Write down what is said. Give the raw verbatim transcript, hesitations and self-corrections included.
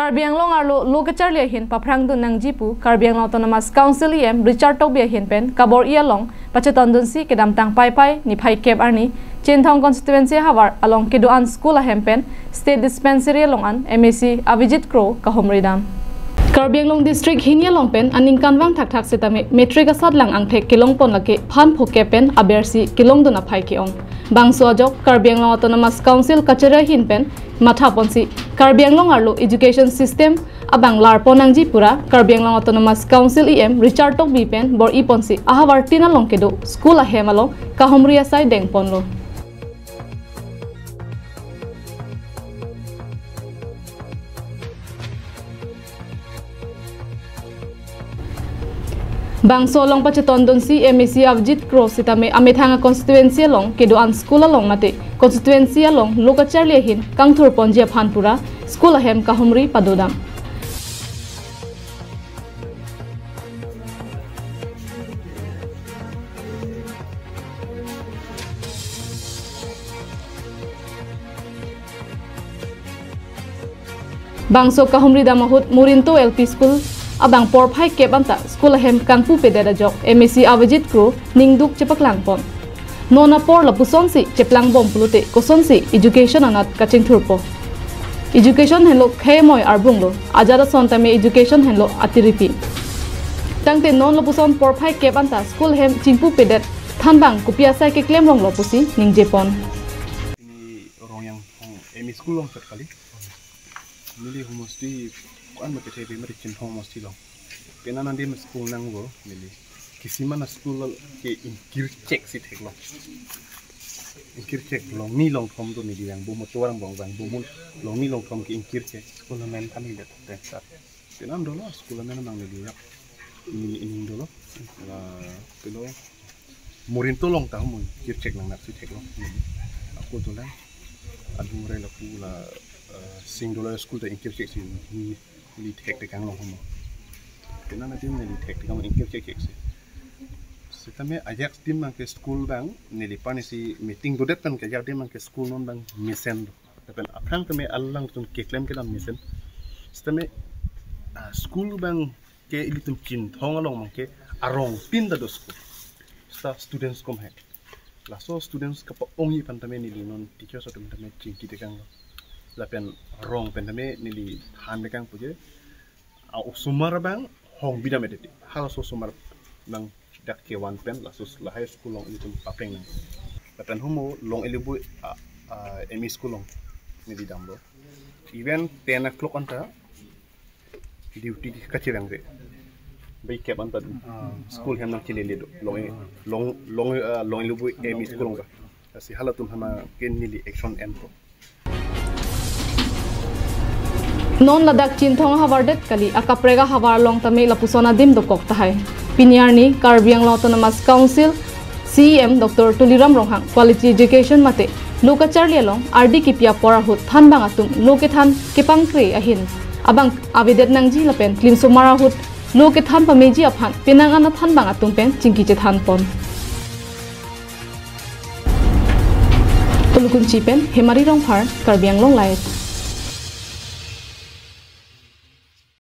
Karbi Anglong arlo lo kacharli ahin paphrangdun nangji pu Karbi Anglong Autonomous Council E M Richard Tokbi ahin pen kabor-i along pachetondunsi kedamtang Paipai niphai kep arni Chinthong constituency havar along kedo-an school ahem pen State Dispensary along an M A C Avijit Kro kahumri dam. Karbi Anglong District hini along pen aningkanvang thakthak setame matric asatlang angthek kelongpon lake phan phokep pen abersi kelongdun aphai ke-ong. Bangso ajok Karbi Anglong Autonomous Council kachari ahin pen mathaponsi Karbi Anglong arlo education system abang larpon nangji pura Karbi Anglong Autonomous Council E M Richard Tokbi pen bor-iponsi ahavar tin along kedo school ahem along kahumri asai dengponlo. Bangso along pachetondunsi M A C Avijit Kro setame amethang a constituency along kedo-an school along mate constituency along lo kacharli ahin kangthurponji aphan pura school ahem kahumri padodam. Bangso kahumri dam ahut Murinto L P School abang porphai kep anta school ahem kangpupedet ajok M A C Avijit Kro ningduk chepaklangpon. Non apor lapusonsi cheplangbom pulote kosonsi education anat kachingthurpo. Education henlo khemoi arbunglo, ajat ason tame education henlo atiripi. Tangte non lapuson porphai kep anta school ahem chingpupedet thanbang kopi asai keklem ronglo pusi ningjepon. Ini Rongyang Hong M E school along sat kali. Neli homosti ko-an ma kethe pe mari Chinthong homosti along. Penang adim school nangvo neli. Kisiman a school ke ingkirchek si theklo. Ingkirchek longni longthom do neli vangvo motor ang bong vangvo mun longni longthom ke ingkirchek school amen than ni det tensar. Penang dolo school amen nang neli yak. Ini ini dolo. La pilo Murinto along ta mo kirchek nang nat si theklo. Ako dolang. Adu rai lapu la eh, sing dolo school ta ingkirchek si ni neli thektekang lo homo. Penang adim neli thektekang ingkirchek si. Setame ajak adim abang ke school abang neli pani si meeting dodet pen ke ajak adim abang ke school non abang mesen do. Lapen aphrang tame alanglitum keklem kedam mesen. Setame ah, school abang ke ilitum Chinthong along abang ke arong tin ta do school. Seta students kom hai. Laso students kapa-ongji aphan tame neli non teachers atum tame chingkitekanglo. Lapen rong pen tame neli thantekang pu je. A osomar abang hong bidam edeti. Halaso osomar abang dak kevan pen laso lahai school along ilitum papeng nang. Lapen homo Long Elibu a, a, M E school along neli damlo. Even ten o'clock anta duty kachevang re. Bai kep anta dum. School hem nang chilele do. Long Long Long ah, Long Elibu M E school along ka. Si halatum hana ken neli action en ko. Non ladak Chinthong havar det kali, akaprek ahavar along tame lapuson adim dokok tahai. Pini arni Karbi Anglong Autonomous Council C E M Doctor Tuliram Ronghang quality education mate lo kacharli along ardi kipi apor ahut thanbang atum lo kethan kepangkre ahin abang avedet nangji lapen klinsomar ahut lo kethan pameji aphan penang an thanbang atum pen chingki chethanpon. Tulukunchi pen Hemari Rongphar, Karbi Anglong Live.